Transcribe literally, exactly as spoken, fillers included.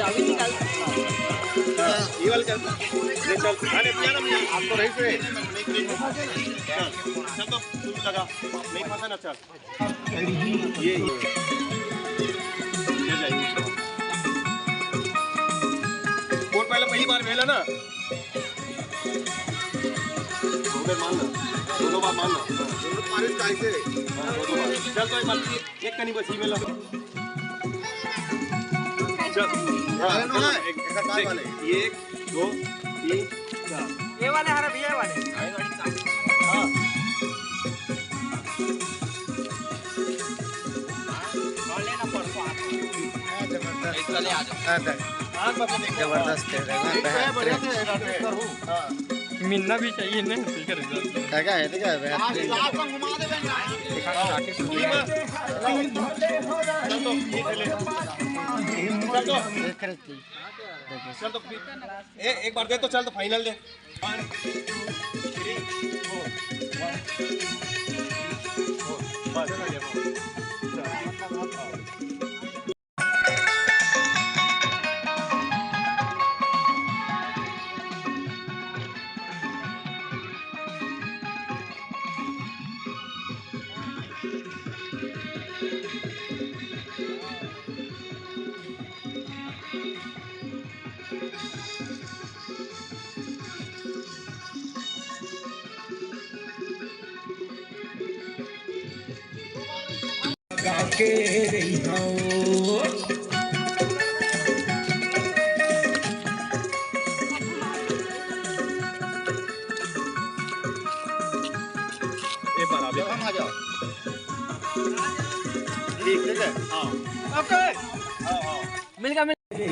अभी निकाल। हाँ, ये वाला चल। ले चल। अरे, पिया ना मुझे। आप तो रही से। चल, चल तो तू लगा। नहीं फंसा ना, चल। ये, ये। चल जाइए। कौन पहले पहली बार भेला ना? दो बार मान लो। दो, दो बार मान लो। दोनों पारित का ऐसे। हाँ, दो, दो बार। चल तो एक बार। एक कनी बची में लो। चल। हाँ, अरे नो, चलो। हाँ, एक, एक साथ देख, वाले। ये एक, दो, तीन, चार। ये वाले हरा भैया वाले। हाँ। हाँ, जबरदस्त। हाँ, देख। हाँ, बस देखो। जबरदस्त है, देखो, एक है, बढ़िया बेहतरीन। से राजेश सर हूँ। हाँ। मिलना भी चाहिए ना, ठीक है, result। क्या, क्या है, तो क्या है, बेहतरीन। चल तो, ये ले। चल तो। देख रहे थे। देखो। चल तो फिर, ए, एक बार दे तो, चल तो final दे। One, two, three, four। One, two, three, four। बस, चल। गा के रही हूँ। एक बार आप हम आ जाओ। ठीक, ठीक है। हाँ। OK। हाँ, हाँ। मिल गया, मिल गया।